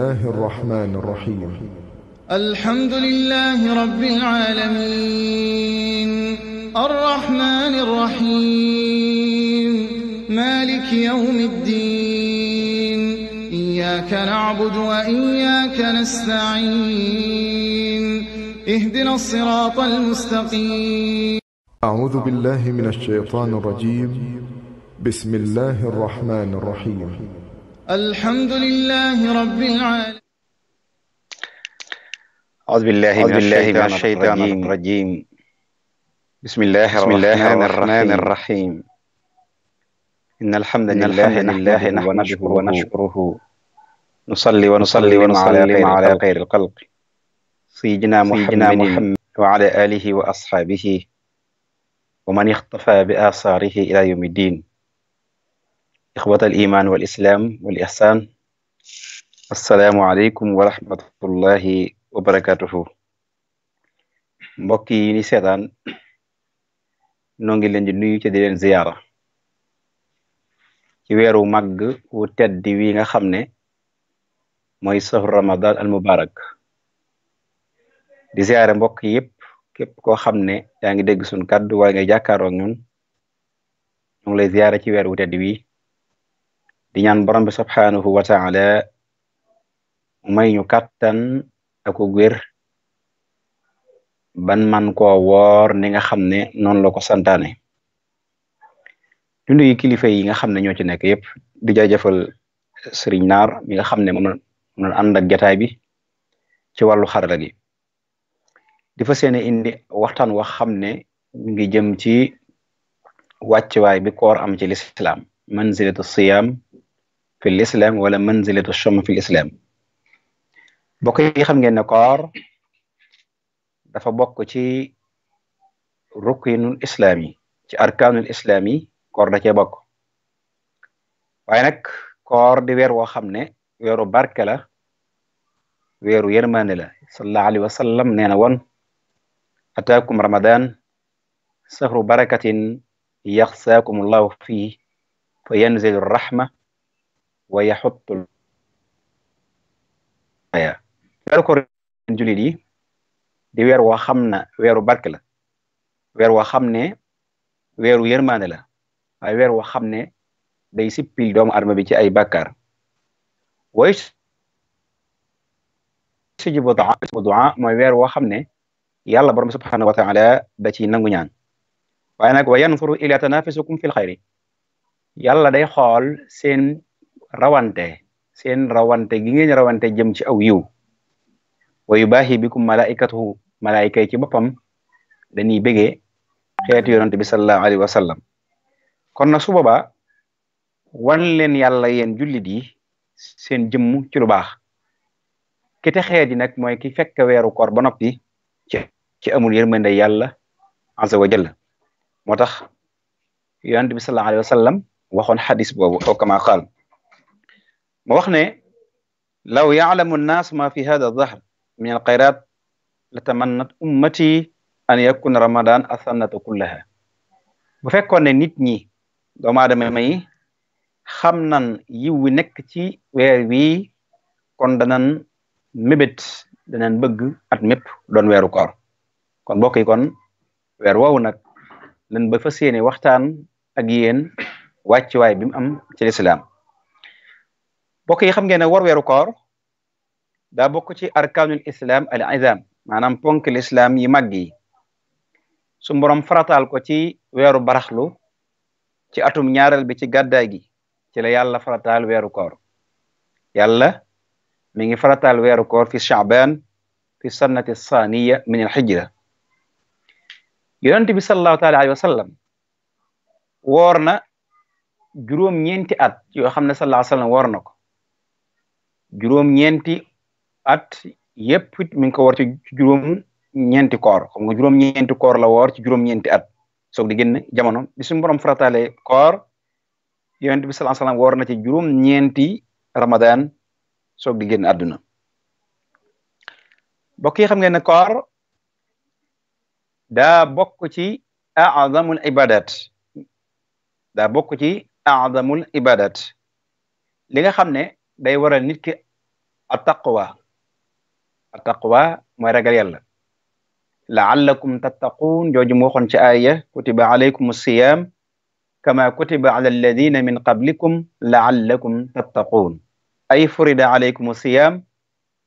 الله الرحمن الرحيم. الحمد لله رب العالمين الرحمن الرحيم مالك يوم الدين إياك نعبد وإياك نستعين اهدنا الصراط المستقيم. أعوذ بالله من الشيطان الرجيم. بسم الله الرحمن الرحيم. الحمد لله رب العالمين. أعوذ بالله من الشيطان الرجيم. بسم الله الرحمن الرحيم. إن الحمد لله نحمده ونشكره نصلي ونسلم على خير الخلق سيدنا محمد وعلى آله وأصحابه ومن اختفى بآثاره إلى يوم الدين. إخوة الإيمان والإسلام والإحسان، السلام عليكم ورحمة الله wa barakatuhu. Mbokk yi ni seetaan noo ngi leen di nuyu ci di leen ziyaara ci weeru màgg wu tedd wi nga xam ne mooy sahru ramadan al mubarak. Di ziyaare mbokk yépp képp koo xam ne yaa ngi dégg suñ kàddu waaye nga jàkkaaroo ak ñun ñu ngi lay ziyaare ci weer wu tedd wi di ñaan borom bi subhanahu wa taala may ñu kàttan ak wér ban man koo woor ni nga xam ne noonu la ko santaane. Dundu yi kilifa yi nga xam ne ñoo ci nekk yépp di jaajëfal sëriñ Naar mi nga xam ne moom la ànd ak jataay bi ci wàllu xarala gi di fa seene indi waxtaan wax xam ne mi ngi jëm ci wàccuwaay bi koor am ci lislaam, manzilatu siyam fi lislam wala manzilatu shom fi lislam. Bokk yi xam ngeen ne koor dafa bokk ci ruknul islam yi, ci arkaanul islam yi koor da cee bokk. waaye nag koor di weer woo xam ne weeru barke la, weeru yërmande la. sallallahu alayhi wa sallam nee na woon ataakum ramadan sahru barakatin yaxsaakum allahu fii fa yanzilu rahma wa yaxuttul aya. weeru koor julit yi di weer woo xam na weeru barke la, weer woo xam ne weeru yërmande la, waaye weer woo xam ne day sippil doomu adama bi ci ay bàkkaar. way sujibu du'a mooy weer woo xam ne yàlla borom subhanahu wa taala da ci nangu ñaan. waaye nag wa yanzuru ila tanafisukum fil xayri, yàlla day xool seen rawante gi ngeen rawante jëm ci aw yiw. wa yubahi bikum malaikatuhu, malaayika yi ci boppam dañuy bégee xeetu yonante bi sallallahu alayhi wa sallam. kon nag su boobaa wan leen yàlla yéen jullit yi seen jëmm ci lu baax. ki te xeet yi nag mooy ki fekk weeru koor ba noppi ci amul yërmande yàlla azza wa jalla. moo tax yonante bi sallallahu alayhi wa sallam waxoon xadis boobu aw kama qaal, ma wax ne law yaalamu nnaas ma fi hada dahr min alxayrat la tamannat ummati an yakuna ramadan asannata kullaha. bu fekkoon ne nit ñi doomu aadama may xam nan yiw wi nekk ci weer wi kon danan mébét, danan bëgg at mépp doon weeru koor. kon mbokk yi kon weer woowu nag lan ba fas yéene waxtaan ak yéen wàccuwaay bi mu am ci lislaam. mbokk yi xam ngeen ne war weeru koor daa bokk ci arkaanul islam al izam, maanaam ponk lislaam yi màgg yi. su borom farataal ko ci weeru baraxlu ci atum ñaareel bi ci gàddaay gi ci la yàlla farataal weeru koor. yàlla mi ngi farataal weeru koor fi sha'ban fi sannati saniya min al hijra. yonent bi sallallahu taala alayhi wa sallam woor na juróom-ñeenti at yoo xam ne sallallahu alayhi wa sallam woor na ko. juróom-ñeenti at yépp mi ngi ko woor ci juróom-ñeenti koor. xam nga juróom-ñeenti koor la woor ci juróom-ñeenti at soog di génn jamono. bi suñu borom farataale koor yonent bi sallallahu alayhi wa sallam woor na ci juróom-ñeenti ramadan soog di génn àdduna. mbokk yi xam ngeen ne koor daa bokk ci a'zamul ibadat, daa bokk ci a'zamul ibadat. li nga xam ne day waral nit ki attaqwa mooy ragal yàlla la'allakum tattaquun jooju mu waxoon ci aaya kutiba alaykum as-siyam kama kutiba ala alladina min qablikum la'allakum tattaquun ay furida alaykum as-siyam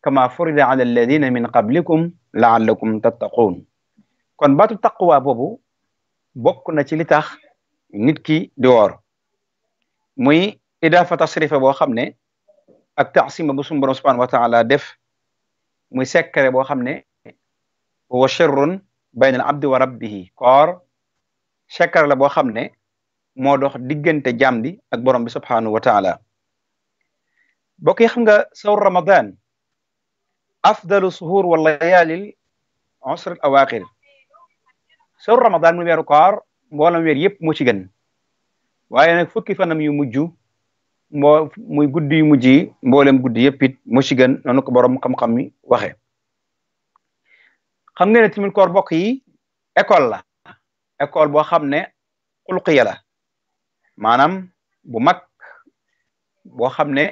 kama furida ala alladina min qablikum la'allakum tattaquun kon baatu taqwa boobu bokk na ci li tax nit ki di woor muy idaafa tasrifa boo xam ne ak taasima bu sunu Boroom subhanahu wa taala def muy sekkare boo xam ne wa sirrun bayna al abdi wa rabbihi koor sekkare la boo xam ne moo dox diggante jaam bi ak borom bi subhanahu wa taala bokk yi xam nga sawr ramadan afdalu suhur wa layaalil usr al awaaxir sawr ramadan mu weeru koor mboolam weer yëpp moo ci gën waaye nag fukki fanam yu mujj muy guddi yu mujj yi mboolem guddi yëpp it moo ci gën noonu ko borom xam-xam mi waxe xam nga ne tamit koor bokk yi école la école boo xam ne xulqiya la maanaam bu mag boo xam ne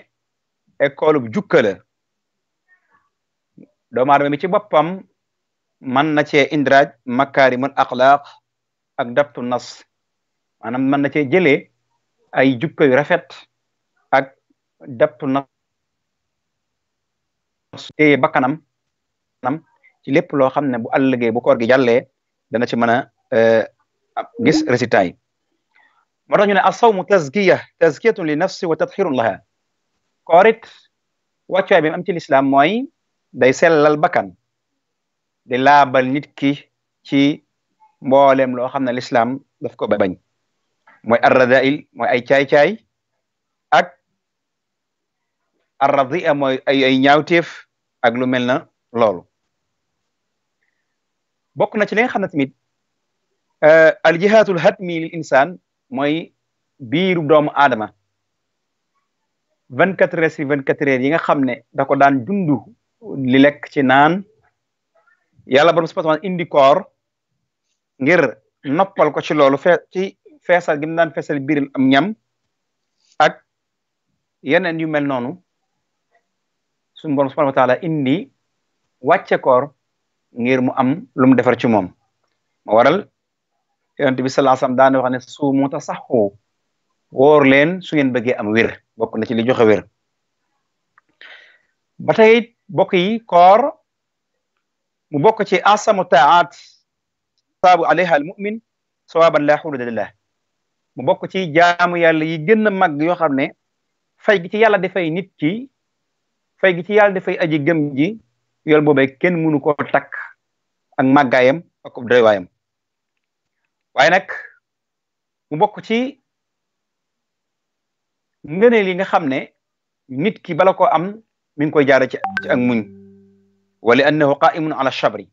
école bu jukka la doomu aadama mi ci boppam mën na cee indraaj makaarimul axlaaq ak dabtu nas maanaam mën na cee jëlee ay jukka yu rafet ak dabtu nas téye bakkanam ci lépp loo xam ne bu àllëgee bu koor gi jàllee dana ci mën a gis résultat yi moo tax ñu ne as-sawmu tazkiyatun li nafsi wa tatxirun laha koor it wàccuwaay bi am ci lislaam mooy day sellal bakkan di laabal nit ki ci mboolem loo xam ne lislaam daf ko bañ mooy arradail mooy ay caay-caay ak arradia mooy ay ñaawteef ak lu mel na loolu bokk na ci li nga xam ne tamit aljihatul hatmi lil insaan mooy biiru doomu aadama 24 heures sur 24 heures yi nga xam ne da ko daan dundu li lekk ci naan yàlla borom subhanahu wa ta'ala indi koor ngir noppal ko ci loolu ci feesal gi mu daan feesal biir am ñam ak yeneen yu mel noonu suñu borom subhanahu wa ta'ala indi wàcce koor ngir mu am lu mu defar ci moom ma waral yonent bi sallallahu alayhi wasallam daan wax ne suumu tasaxu wóor leen su ngeen bëggee am wér bokk na ci li joxe wér ba tey bokk yi koor mu bokk ci asamu taat saabu alayha al mu'min sawaban la xududa lah mu bokk ci jaamu yàlla yi gën a mag yoo xam ne fay gi ci yàlla dafay nit ki fay gi ci yàlla dafay aji gëm ji yool boobee kenn mënu koo takk ak màggaayam ak doywaayam waaye nag mu bokk ci ngëneel yi nga xam ne nit ki bala koo am mi ngi koy jaare ci ak muñ wa li annahu qaimun ala shabri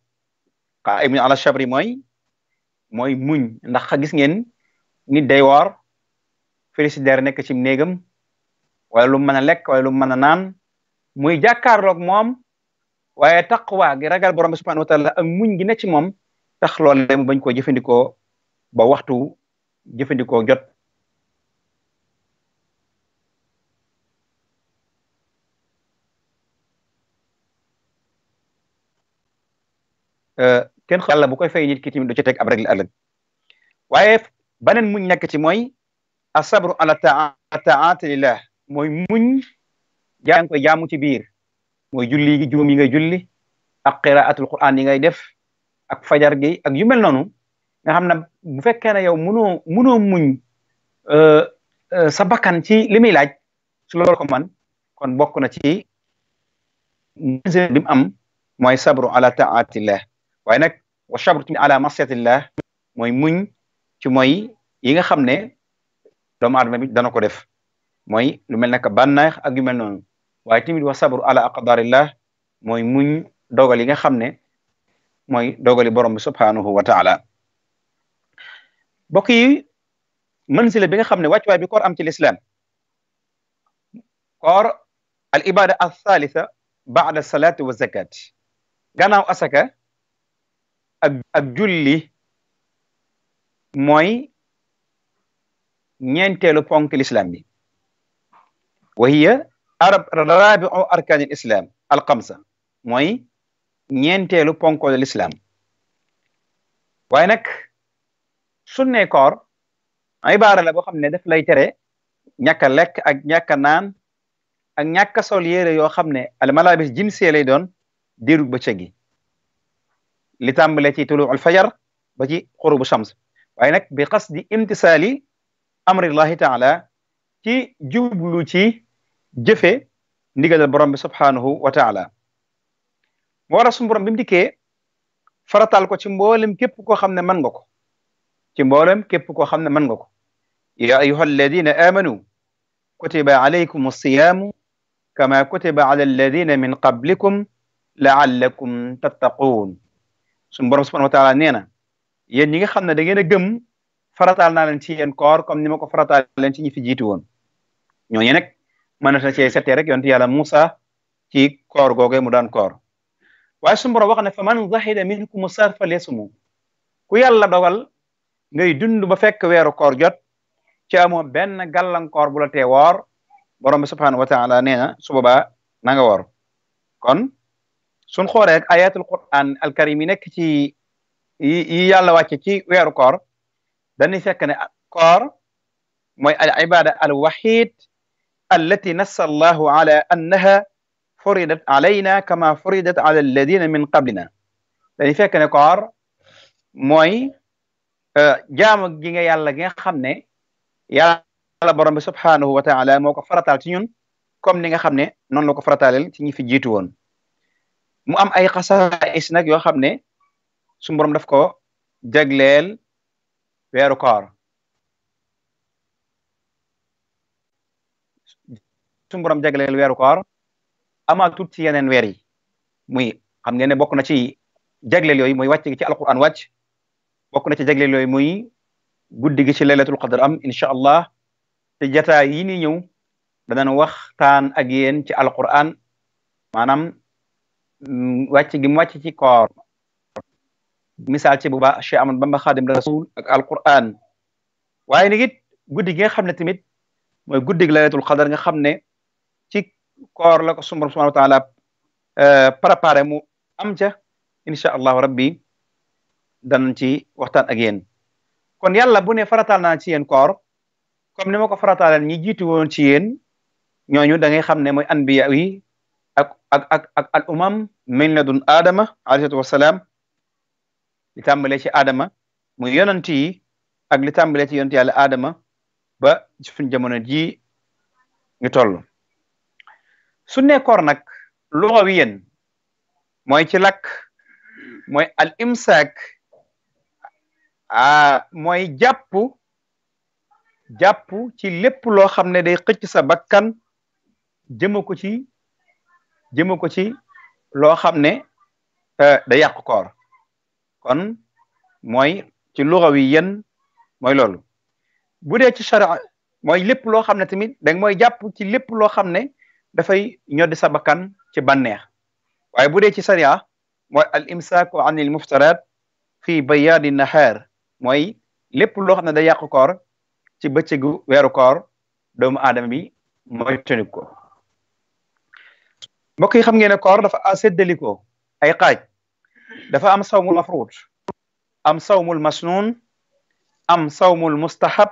mooy muñ ndax gis ngeen nit day woor frigidaire nekk ci néegam wala lu mën a lekk wala lu mën a naan muy jàkkaarloog moom waaye taqwa gi ragal borom bi subhanahu wa taala ak muñ gi ne ci moom tax loolu mu bañ koo jëfandikoo ba waxtu jëfandikoo jot kenn yàlla bu koy fay nit ki tamit du ci teg ab règle ëllëg waaye beneen muñ nekk ci mooy asabru ala taati lillah mooy muñ yaa ngi koy jaamu ci biir mooy julli gi juum yi ngay julli ak qiraatul quran yi ngay def ak fajar gi ak yu mel noonu nga xam ne bu fekkee ne yow munoo muñ sa bakkan ci li muy laaj su loolu ko man kon bokk na ci bi mu am mooy sabru ala taatillah waaye nag wa sabru tamit ala masiyatillah mooy muñ ci mooy yi nga xam ne doomu aadama bi dana ko def mooy lu mel naka bànneex ak yu mel noonu waaye tamit wa sabru ala aqdarillah mooy muñ dogal yi nga xam ne mooy dogali borom bi subhanahu wa taala bokk yi manzila bi nga xam ne wàccuwaay bi koor am ci lislaam koor al ibada al thalitha ba'da salati wa zakat gannaaw asaka ak julli mooy ñeenteelu ponk lislaam bi wa hiya rabiu arkaanil islam alxamsa mooy ñeenteelu ponkool l'islam. waaye nag sunne koor ibaara la boo xam ne daf lay tere ñàkk a lekk ak ñàkk a naan ak ñàkk a sol yére yoo xam ne al malabis jinsi lay doon diirug bëccëg gi li tàmbale ci tulu al fajar ba ci xurubu shams waaye nag bi qasdi imtisaali amrillahi taala ci jublu ci jëfe ndigalal borom bi subhanahu wa taala moo war a suñu borom bi mu dikkee faratal ko ci mboolem képp koo xam ne mën nga ko ci mboolem képp koo xam ne mën nga ko ya ayuha alladina amanu kutiba alaykum alsiyaamu kama kutiba ala alladina min qablikum laallakum tattaquun suñu borom subhanahu wa taala nee na yéen ñi nga xam ne da ngeen a gëm farataal naa leen ci yéen koor comme ni ma ko farataal leen ci ñi fi jiitu woon ñooñu nag mën na cee settee rek yonent yàlla Musa ci koor googe mu daan koor waaye suñu borom wax ne fa man zahida minkum sar falyasumhu ku yàlla dogal ngay dund ba fekk weeru koor jot ci amoo benn gàllankoor bu la tee woor borom bi subhanahu wa taala nee na su boobaa na nga woor kon suñ xoolee ak ayatul quran alkarim yi nekk ci yi yàlla wàcce ci weeru koor dañuy fekk ne koor mooy al ibada al wahid allati nassa allahu ala annaha furidat alayna kama furidat ala alladina min qablina dañuy fekk ne koor mooy jaamu gi nga yàlla gi nga xam ne yàlla borom bi subhanahu wa taala moo ko farataal ci ñun comme ni nga xam ne noonu la ko farataaleel ci ñi fi jiitu woon mu am ay xasaais nag yoo xam ne suñu borom daf ko jagleel weeru koor suñu borom jagleel weeru koor amaatut ci yeneen weer yi muy xam ngeen ne bokk na ci jagleel yooyu muy wàcc gi ci alquran wàcc bokk na ci jagleel yooyu muy guddi gi ci laylatul qadr am incha allah te jataay yi ni ñëw danañ waxtaan ak yéen ci alquran maanaam wàcc gi mu wàcc ci koor misaal ci bu baax Cheikh Ahmad Bamba Xaadim Rasul ak alquran waaye nag it guddi gi nga xam ne tamit mooy guddi gi laylatul qadr nga xam ne ci koor la ko sunu subhanahu wa taala préparé mu am ca incha allahu rabbi danañ ci waxtaan ak yéen kon yàlla bu ne farataal naa ci yéen koor comme ni ma ko farataalal ñi jiitu woon ci yéen ñooñu da ngay xam ne mooy anbiya yi ak al umam min ladun aadama alayhi salaatu wasalaam li tàmbalee ci aadama muy yonent yi ak li tàmbalee ci yonent yàlla aadama ba suñ jamono ji ñu toll su ne koor nag lugawiyan mooy ci lakk mooy al imsaak mooy jàpp ci lépp loo xam ne day xëcc sa bakkan jëma ko ci loo xam ne da yàq koor kon mooy ci lugawiyan mooy loolu bu dee ci sharia mooy lépp loo xam ne tamit da mooy jàpp ci lépp loo xam ne dafay ñoddi sa bakkan ci bànneex waaye bu dee ci sharia mooy al imsaaku an il muftarat fi bayaadi nahaar mooy lépp loo xam ne da yàq koor ci bëccëgu weeru koor doomu aadama bi mooy tënk ko mbokk yi xam ngeen ne koor dafa séddalikoo ay xaaj dafa am sawmul mafruud am sawmul masnuun am sawmul mustahab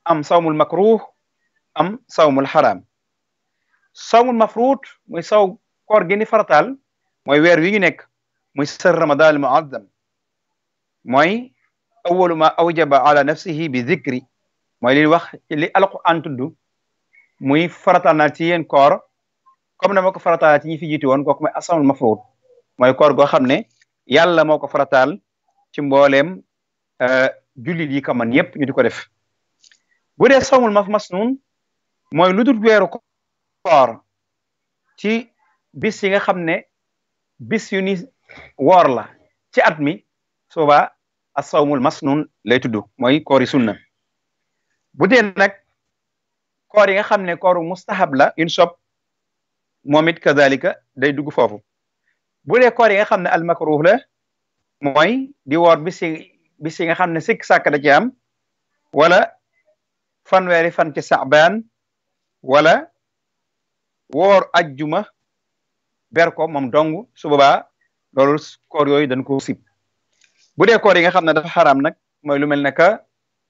am sawmul makruh am sawmul haram sawmul mafruud muy saw koor gi ni farataal mooy weer wi ngi nekk muy sar ramadan al muazzam mooy awalu ma awjaba ala nafsihi bi dhikri mooy li wax li alquran tudd muy farataal naa ci yéen koor comme na ma ko farataal ci ñi fi jiitu woon kooku mooy asawmul mafruud mooy koor goo xam ne yàlla moo ko farataal ci mbooleem jullit yi ko man yépp ñu di ko def bu dee sawmul masnuun mooy lu dul weeru koor ci bis yi nga xam ne bis yu ni woor la ci at mi sooba as-sawmul masnuun lay tudd mooy koori sunna bu dee nag koor yi nga xam ne kooru mustahab la une sob moom it kazalika day dugg foofu bu dee koor yi nga xam ne al makruh la mooy di woor bis yi nga xam ne sikk sàkk da ci am wala fanweeri fan ci saabaan wala woor ajjuma ber ko moom dong su boobaa loolu koor yooyu dañ ko sib bu dee koor yi nga xam ne dafa xaraam nag mooy lu mel ne que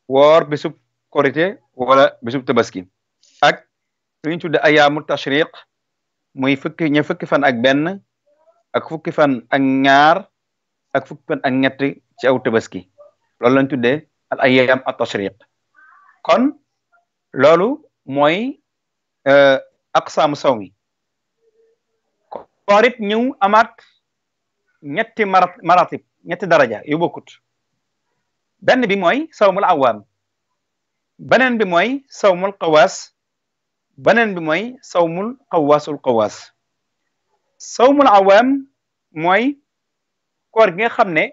woor bisub korité wala bisub tabaski ak lu ñu tudde ayaamu tashriq muy fukki fan ak benn ak fukki fan ak ñaar ak fukki fan ak ñett ci aw tabaski loolu lañ tuddee al ayaam at tashriq kon loolu mooy aqsaamu sawmi koor it ñëw amaat ñetti maratib ñetti daraja yu bokkut benn bi mooy sawmul awaam beneen bi mooy sawmul qawaas beneen bi mooy sawmul qawaasul qawaas sawmul awaam mooy koor gi nga xam ne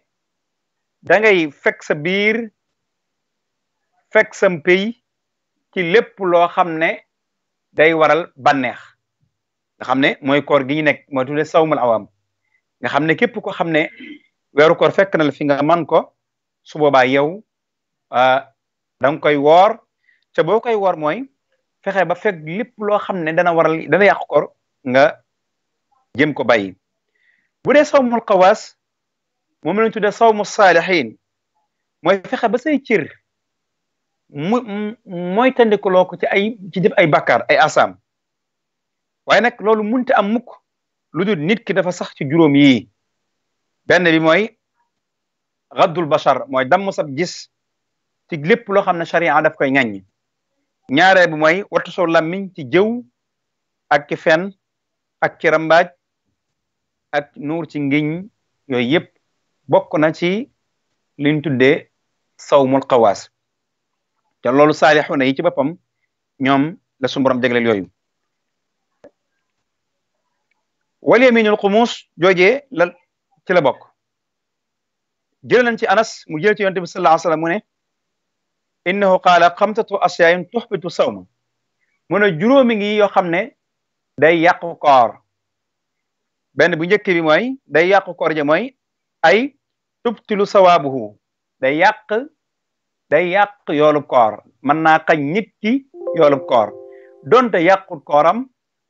da ngay fekk sa biir fekk sam pay ci lépp loo xam ne day waral bànneex nga xam ne mooy koor gi ñu nekk mooy tudde sawmul awaam nga xam ne képp ko xam ne weeru koor fekk na la fi nga man ko su boobaa yow da nga koy woor te boo koy woor mooy fexe ba fekk lépp loo xam ne dana yàq koor nga jëm ko bàyyi bu dee sawmul qawaas moom lañ tudde sawmu saalihin mooy fexe ba say cër mooy tandikuloo ko ci def ay bàkkaar ay asaam waaye nag loolu munte am mukk lu dul nit ki dafa sax ci juróom yii benn bi mooy gaddul bashar mooy damm sab gis ci lépp loo xam ne sharia daf koy ŋàññ ñaareel bi mooy wattu soo làmmiñ ci jëw ak ci fen ak ci rambaaj ak nuur ci ngiñ yooyu yëpp bokk na ci liñ tuddee sawmul qawaas te loolu saalixuuna yi ci boppam ñoom la suñu borom jagleel yooyu wal yaminul xumus joojee la ci la bokk jël nañ ci anas mu jël ci yonent bi sallallahu alayhi wa sallam mu ne innahu qaala xamsatu asyaa'in tuxbitu sawma mu ne juróomi ngi yoo xam ne day yàqu koor benn bu njëkk bi mooy day yàqu koor ja mooy ay tubtilu sawaabuhu day yàq yoolub koor mën naa xañ nit ki yoolub koor donte yàqul kooram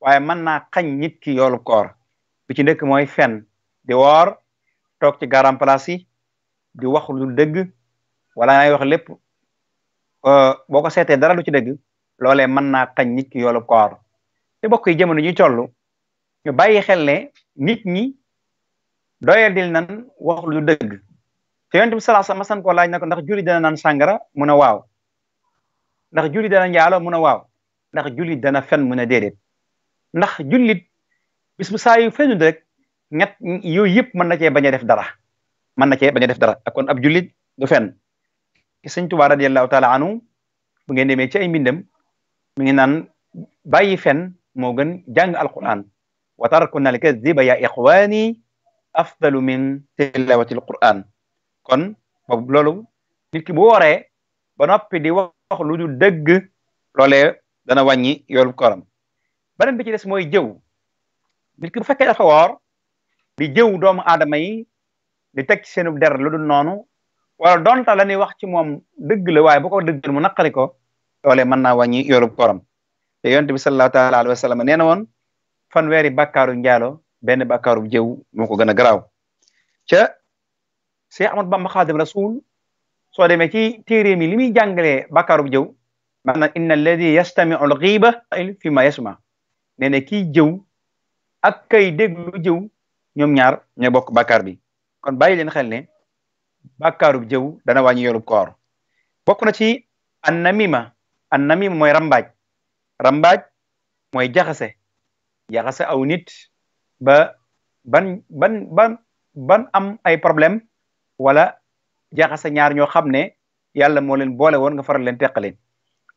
waaye mën naa xañ nit ki yoolub koor bi ci ndëkk mooy fen di woor toog ci garam place yi di wax lu dëgg wala ngay wax lépp boo ko seetee dara lu ci dëgg loolee mën naa xañ nit ki yoolub koor te bokk yi jamono ñuy toll ñu bàyyi xel ne nit ñi doyal dil nan wax lu dëgg te yonent bi sallallahu alayhi wasallam masan koo laaj na ko ndax julli dana naan sàngara mu ne waaw ndax julli dana njaalo mu ne waaw ndax julli dana fen mu ne déedéet ndax jullit bis bu saa yu fenut rek ñett yooyu yëpp mën na cee bañ a def dara ak kon ab jullit du fen ki Sëñ Tuubaa radiyallahu taala anhu bu ngeen demee ci ay mbindam mi ngi naan bàyyi fen moo gën jàng alquran wa tarkuna al-kadhiba ya ikhwani afdalu min tilawati alquran kon boobu loolu nit ki bu wooree ba noppi di wax lu du dëgg loolee dana wàññi yoolu kooram beneen bi ci des mooy jëw nit ki bu fekkee dafa woor di jëw doomu aadama yi di teg ci seenu der lu dul noonu wala donta la ñuy wax ci moom dëgg la waaye bu ko dëggal mu naqari ko loolee mën naa wàññi yoolu kooram te yonent bi sallallahu taala alayhi wa sallam nee na woon fanweeri bàkkaaru njaalo benn bàkkaaru jëw moo ko gën a garaaw ca Cheikh Ahmad Bamba Xaadim Rasul soo demee ci téere mi li muy jàngalee bàkkaaru jëw maanaam inna alladi yastamiu al-ghiba fi ma yasma nee na kii jëw ak kay déglu jëw ñoom ñaar ñooy bokk bàkkaar bi kon bàyyi leen xel ne bàkkaaru jëw dana wàññi yoolub koor bokk na ci annamima mooy rambaaj mooy jaxase aw nit ba ban am ay problème wala jaxase ñaar ñoo xam ne yàlla moo leen boole woon nga faral leen teqaleen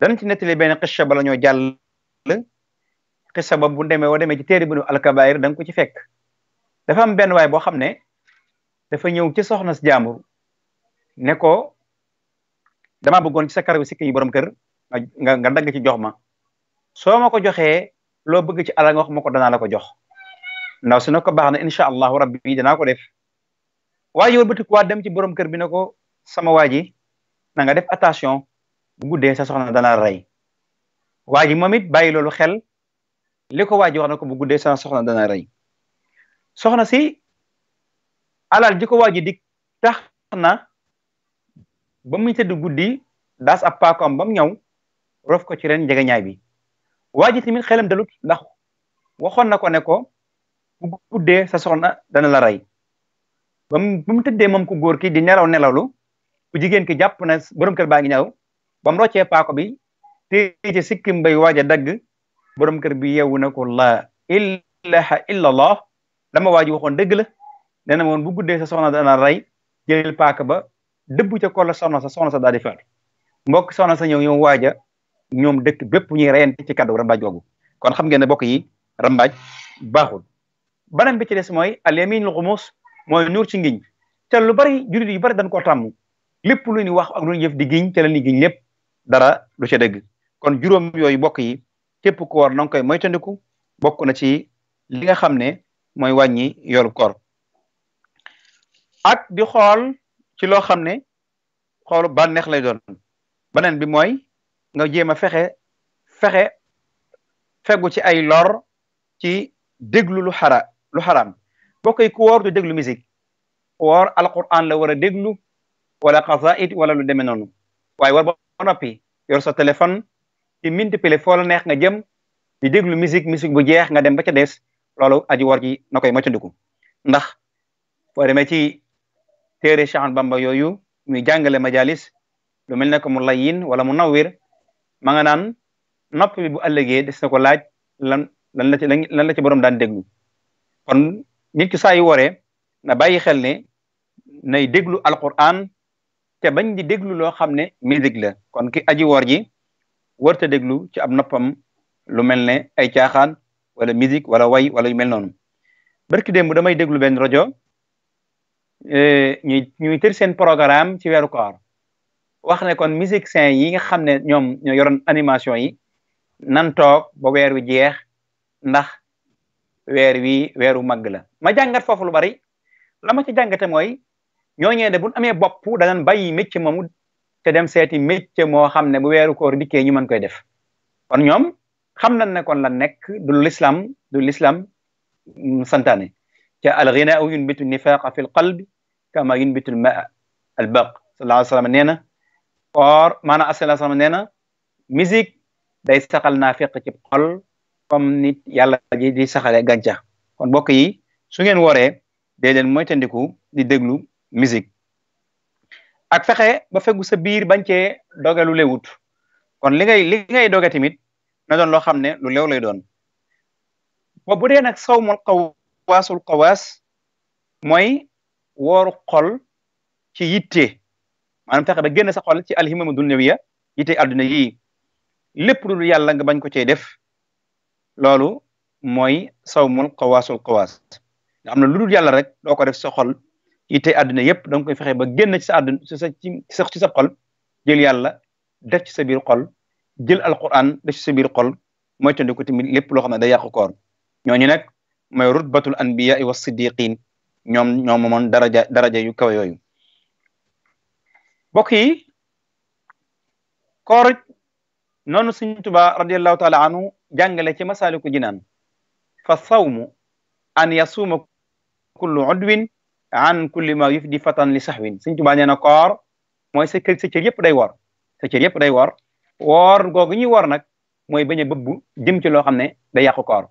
danañ ci nettali benn xissa bala ñoo jàll xissa ba bu demee ci téere bu alkabair da nga ko ci fekk dafa am benn waay boo xam ne dafa ñëw ci soxna si jaambur ne ko dama bëggoon ci sa karaw sikki yi borom kër nga dagg ci jox ma soo ma ko joxee loo bëgg ci alal nga wax ma ko danaa la ko jox ndaw si ne ko baax na incha allahu rabbi danaa ko def waaye yow bëtik waa dem ci borom kër bi ne ko sama waa ji na nga def attention bu guddee sa soxna dana rey waa ji moom it bàyyi loolu xel li ko waa ji wax na ko bu guddee sa soxna dana rey soxna si alal ji ko waa ji dig tax na ba muy tëdd guddi daas ab paakoom ba mu ñëw rof ko ci ren njegeñaay bi waa ji tamit xelam dalut ndax waxoon na ko ne ko bu guddee sa soxna dana la rey ba mu tëddee moom ku góor ki di nelawlu ku jigéen ki jàpp na borom kër baa ngi ñëw ba mu roccee paako bi te ci sikkim bay waaj a dagg borom kër bi yeewu na ko la ilaha illa allah dama waa ji waxoon dëgg la nee na moon bu guddee sa soxna dana rey jël paaka ba dëbb ca ko la soxna sa daal di faatu mbokk soxna sa ñëw waaja ñoom dëkk bépp ñuy reyante ci kaddu rambaaj googu kon xam ngeen ne bokk yi rambaaj baaxul beneen bi ci des mooy al yaminul xumus mooy nuur ci ngiñ te lu bari jurit yu bari dañ koo tàmm lépp lu ñu wax ak lu ñu jëf di giñ te la ñuy giñ lépp dara du ca dëgg kon juróom yooyu bokk yi képp ku war na nga koy moytandiku bokk na ci li nga xam ne mooy wàññi yoolu koor ak di xool ci loo xam ne xoolu bànneex lay doon beneen bi mooy nga jéem a fexe fegu ci ay lor ci déglu lu xaraam bokk yi ku woor du déglu musique ku woor alquran la war a déglu wala xasaid wala lu demee noonu waaye war ba noppi yor sa téléphone ci multiplier foo la neex nga jëm di déglu musique bu jeex nga dem ba ca des loolu aji woor ji na koy moytandiku ndax boo demee ci téere Cheikh Ahmadou Bamba yooyu muy jàngale majalis lu mel ne ko mu layin wala mu nawwir ma nga naan nopp bi bu ëllëgee des na ko laaj lan la ci borom daan déglu kon nit ki saa yu woree na bàyyi xel ne nay déglu alquran te bañ di déglu loo xam ne musique la kon ki aji woor ji warta déglu ci ab noppam lu mel ne ay caaxaan wala musique wala way wala yu mel noonu barki démb damay déglu benn rajo ñuy tër seen programme ci weeru koor wax ne kon musiciens yi nga xam ne ñoom ñoo yoroon animation yi nan toog ba weer wi jeex ndax weer wi weeru màgg la ma jàngat foofu lu bari la ma ci jàngate mooy ñooñee de bu amee bopp danañ bàyyi métier moomu te dem seeti métier moo xam ne bu weeru koor dikkee ñu mën koy def kon ñoom xam nañ ne kon la nekk du l'islam santaane ca al ghinaa'u yunbitu nifaqa fi l qalbi kama yunbitu al maa al baq sallallahu alayhi wa sallam nee na or maanaam sallallahu alayhi wa sallam nee na musique day saxal naafiq ci xol comme nit yàlla ji di saxale gàncax kon mbokk yi su ngeen woree dee leen moytandiku di déglu musique ak fexe ba feggu sa biir bañ cee doge lu lewut kon li ngay doge tamit na doon loo xam ne lu lew lay doon bu dee nag sawmul xawaasul xawaas mooy wooru xol ci yitte maanaam fexe ba génn sa xol ci alhimamu dunyawiya yitte àdduna yii lépp lu yàlla nga bañ ko cee def loolu mooy sawmul xawaasul xawaas nga xam ne lu dul yàlla rek doo ko def sa xol yitte àdduna yépp da nga koy fexe ba génn ci sa àdduna ci sa xol jël yàlla def ci sa biir xol jël alquran def ci sa biir xol mooy tandi ko tamit lépp loo xam ne day yàqu koor ñooñu nag mooy rutbatul anbiya wa siddiqin ñoom moomoon daraja yu kawe yooyu mbokk yi koor noonu Sëriñ Tuubaa radiyallahu taala anhu jàngale ci Masaalikul Jinaan fa sawmu an yasuuma kullu udwin an kulli ma yufdi fatan li sahwin Sëriñ Tuubaa nee na koor mooy sa cër yëpp day woor sa cër yëpp day woor woor googu ñuy woor nag mooy bañ a bëbb jëm ci loo xam ne day yàqu koor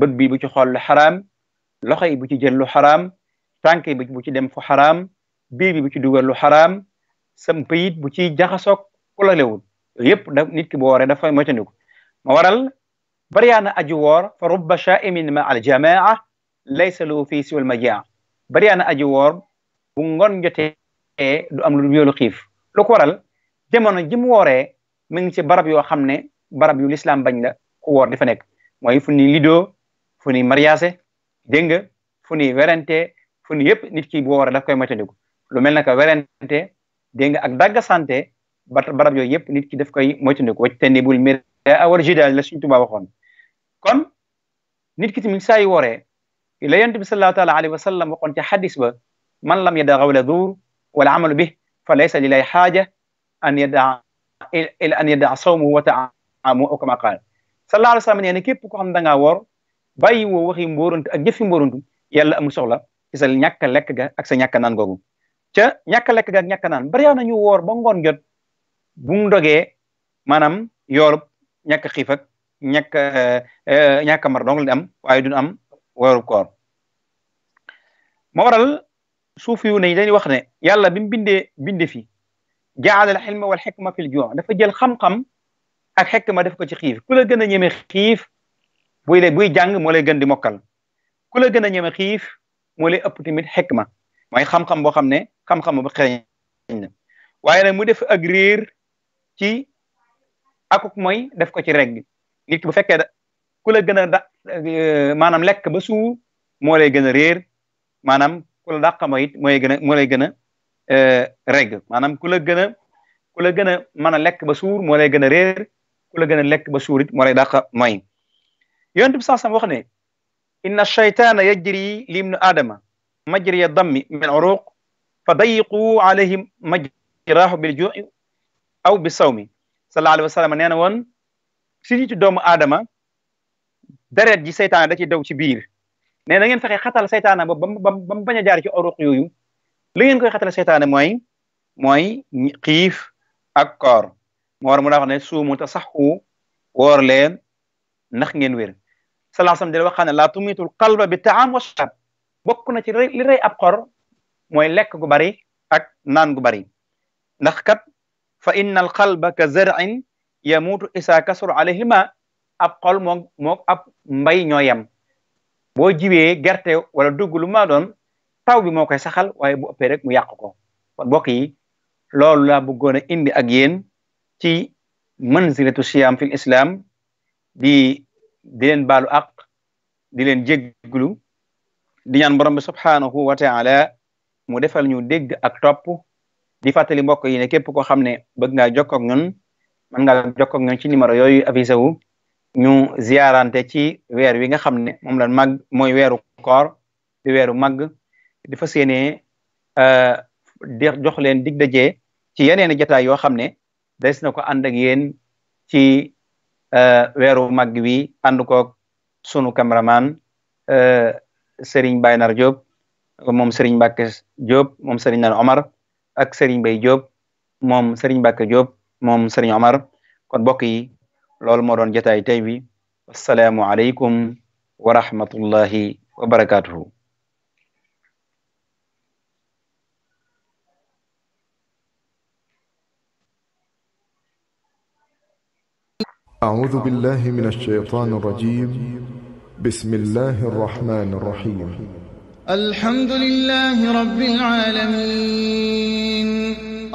bët bi bu ci xool lu xaraam loxo yi bu ci jël lu xaraam tànk yi bu ci dem fu xaraam biir bi bu ci dugal lu xaraam sam payit bu ci jaxasoog ku la lewul yëpp da nit ki bu wooree dafay moytandiku ma waral bariyaana aji woor fa rubba shaimin ma al jamaa laysa lahu fii siwal majaa bariyaana aji woor bu ngoon jotee du am lu yoolu xiif lu ko waral jamono ji mu wooree mi ngi ci barab yoo xam ne barab yu lislaam bañ la ku woor di fa nekk mooy fu ni lido fu ni mariage dégg nga fu ni werante fu ni yëpp nit ki bu wooree daf koy moytandiku lu mel naka werante dégg nga ak dagga santé barab yooyu yëpp nit ki daf koy moytandiku wacc tenni bul mir awal jidaal la Sëriñ Tuubaa waxoon kon nit ki tamit saa yu wooree la yonent bi sallallahu taala alayhi wa sallam waxoon ca xadis ba man lam yada qawla zuur wala amalu bih fa laysa lillahi xaaja an yada sawmuhu wa taamuhu aw kama qaal sallallahu alayhi wa sallam nee na képp ko xam da ngaa woor bàyyi woo waxi mbóorantu ak jëfi mbóorantu yàlla amul soxla ci sa ñàkk lekk ga ak sa ñàkk naan googu ca ñàkk lekk ga ak ñàkk naan bari na ñu woor ba ngoon jot bu mu dogee maanaam yoolub ñàkk xiif ak ñàkk mar dong la am waaye duñu am weeru koor moo waral suuf yu ne dañuy wax ne yàlla bi mu bindee fi jaala al xilma wal xikma fil juu dafa jël xam-xam ak xikma def ko ci xiif ku la gën a ñeme xiif buy jàng moo lay gën di mokkal ku la gën a ñeme xiif moo lay ëpp tamit xikma mooy xam-xam boo xam ne xam-xam bu xereñ na waaye nag mu def ak réer ci akuk mooy def ko ci regg nit ki bu fekkee ku la gën a maanaam lekk ba suur moo lay gën a réer maanaam ku la dàq mooy it moo lay gën a regg maanaam ku la gën a mën a lekk ba suur moo lay gën a réer ku la gën a lekk ba suur it moo lay dàq mooy yonent bi sax wax ne inna shaytaana yajri li ibni aadama majriya dammi min uruq fa dayiqu alayhim majrahu bil ju'i aw bi sawmi sallallahu alayhi wa sallam nee na woon si ci doomu aadama deret ji seytaane da ci daw ci biir nee na ngeen fexe xatal seytaane ba mu bañ a jaar ci uruq yooyu li ngeen koy xatal seytaane mooy xiif ak koor moo war mu daa wax ne suumu te saxu woor leen ndax ngeen wér sallallahu alayhi wa sallam di wax ne laa tumitul qalba bi taam wa shab bokk na ci li rey ab xor mooy lekk gu bari ak naan gu bari ndax kat fa inna al qalba ka zar'in yamuutu isa kasur alayhi ma ab xol moo ab mbay ñoo yem boo jiwee gerte wala dugg lu ma doon taw bi moo koy saxal waaye bu ëppee rek mu yàq ko kon mbokk yi loolu laa bëggoon a indi ak yéen ci manzilatu siyam fil islam di leen baalu àq di leen jégglu di ñaan borom bi subhanahu wa taala mu defal ñu dégg ak topp di fàttali mbokk yi ne képp koo xam ne bëgg ngaa jokkoo ak ñun mën ngaa jokkoo ak ñun ci numéro yooyu affiché wu ñu ziarante ci weer wi nga xam ne moom la mag mooy weeru koor di weeru mag di fas yéene di jox leen dig daje ci yeneen jotaay yoo xam ne des na ko ànd ak yéen ci weeru mag wi ànd koog sunu cameraman Serigne Baynar Diop moom Serigne Mbacke Diop moom Serigne Nan Omar ak Serigne Bay Diop moom Serigne Mbacke Diop moom Serigne Omar kon mbokk yi loolu moo doon jotaay tey bi assalaamu aleykum wa rahmatullahi wa barakatuhu أعوذ بالله من الشيطان الرجيم بسم الله الرحمن الرحيم الحمد لله رب العالمين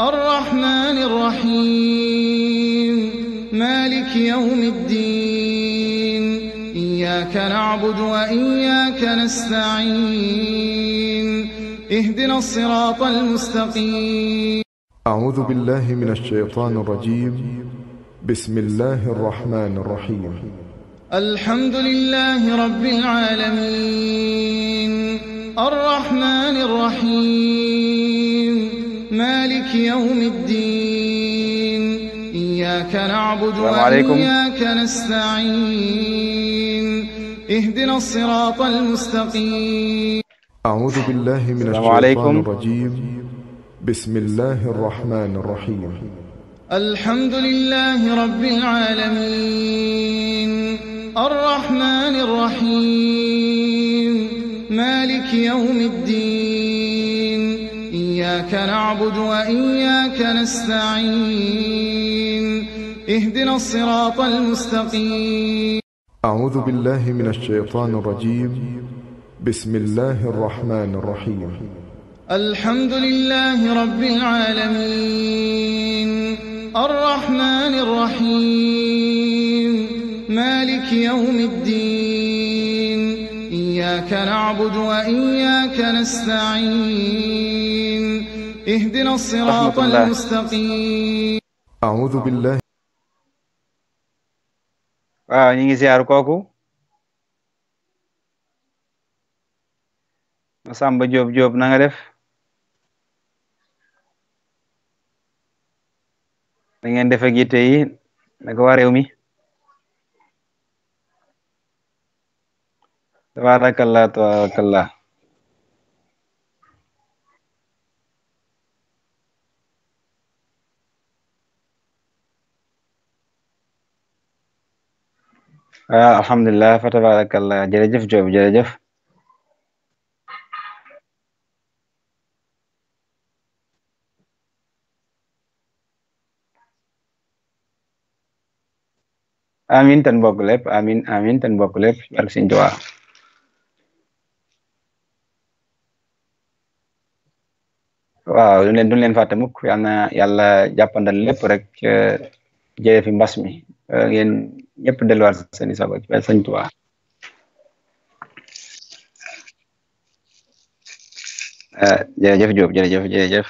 الرحمن الرحيم مالك يوم الدين إياك نعبد وإياك نستعين اهدنا الصراط المستقيم أعوذ بالله من الشيطان الرجيم بسم الله الرحمن الرحيم الحمد لله رب العالمين الرحمن الرحيم مالك يوم الدين إياك نعبد وإياك نستعين اهدنا الصراط المستقيم أعوذ بالله من الشيطان الرجيم بسم الله الرحمن الرحيم الحمد لله رب العالمين الرحمن الرحيم مالك يوم الدين إياك نعبد وإياك نستعين اهدنا الصراط المستقيم أعوذ بالله من الشيطان الرجيم بسم الله الرحمن الرحيم الحمد لله رب العالمين الرحمن الرحيم مالك يوم الدين إياك نعبد وإياك نستعين اهدنا الصراط المستقيم أعوذ بالله waaw ñu ngi ziar kooku Samba Diop na nga def da ngeen def ak yitte yi naka waa réew mi tabarakallah tabarakallah. Alhamdulillah fa tabarakallah, jërëjëf Jóob jërëjëf. Amin tan bokk lépp, amin amin tan bokk lépp barke Sëñ Tuubaa. waaw duñ leen fàtte mukk, yal na yàlla jàppandal lépp rek jëlee fi mbas mi, ngeen ñëpp delluwaat seeni sago ci Sëñ Tuubaa. jërëjëf Jóob jërëjëf jërëjëf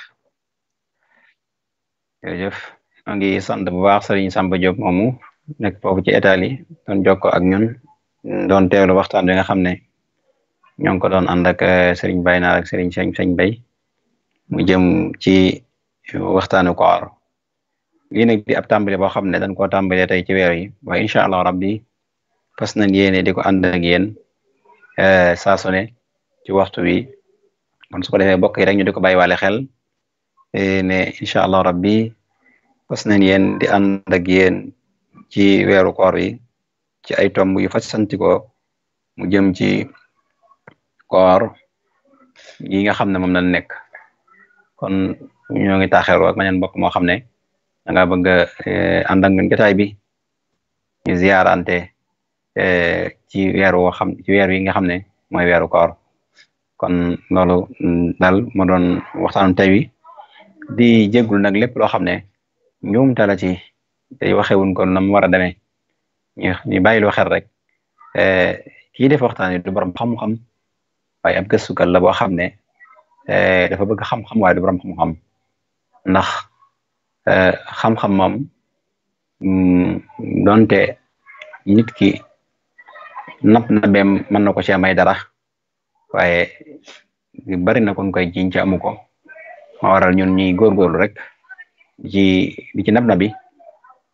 jërëjëf. maa ngi sant bu baax Sëriñ Samba Jóob moomu nekk foofu ci Italie doon jokko ak ñun doon teewlu waxtaan bi nga xam ne ñoo ngi ko doon ànd ak Sëriñ Bay Naar ak Sëriñ Sëñ Bay mu jëm ci waxtaanu koor. lii nag di ab tàmbali boo xam ne dañ koo tàmbalee tey ci weer yi, waaye incha allah rabbi fas nañ yéene di ko ànd ak yéen saa su ne ci waxtu wi, kon su ko defee bokk yi rek ñu di ko bàyyiwaale xel ne incha allah rabbi fas nañ yéen di ànd ak yéen ci weeru koor yi ci ay tomb yu fas santikoo mu jëm ci koor yi nga xam ne moom lañ nekk. kon ñoo ngi taaxeeroo ak maneen mbokk moo xam ne da nga bëgg ànd ak ñun jotaay bi ñu ziyaarante ci weer yi nga xam ne mooy weeru koor. kon loolu daal moo doon waxtaanu tey wi, di jéggul nag lépp loo xam ne njuumte la ci tey waxewuñ ko nam war a demee, ñu bàyyiloo xel rek kii def waxtaan yi du borom xam-xam waaye ab gëstukat la boo xam ne dafa bëgg xam-xam waaye du borom xam-xam, ndax xam-xam moom donte nit ki napp na beem mën na ko ci may dara, waaye bari na kon koy jiñ ci amu ko. ma waral ñun ñuy góorgóorlu rek di ci nab na bi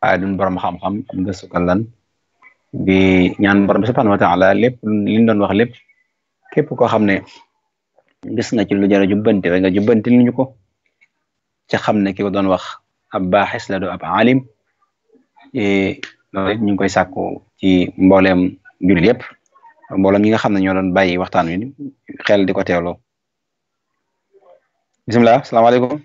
waaye duñ borom xam-xam am gëstukat lan di ñaan borom bi subhanahu wa taala lépp liñ doon wax lépp képp koo xam ne gis nga ci lu jar a jubbanti rek nga jubbanti lu ñu ko ci xam ne ki ko doon wax ab baaxis la do ab alim. loolu ñu ngi koy sàkku ci mbooleem jullit yëpp, mboolem ñi nga xam ne ñoo doon bàyyi waxtaan wi xel di ko teewloo. Bismillah, salaamaaleykum.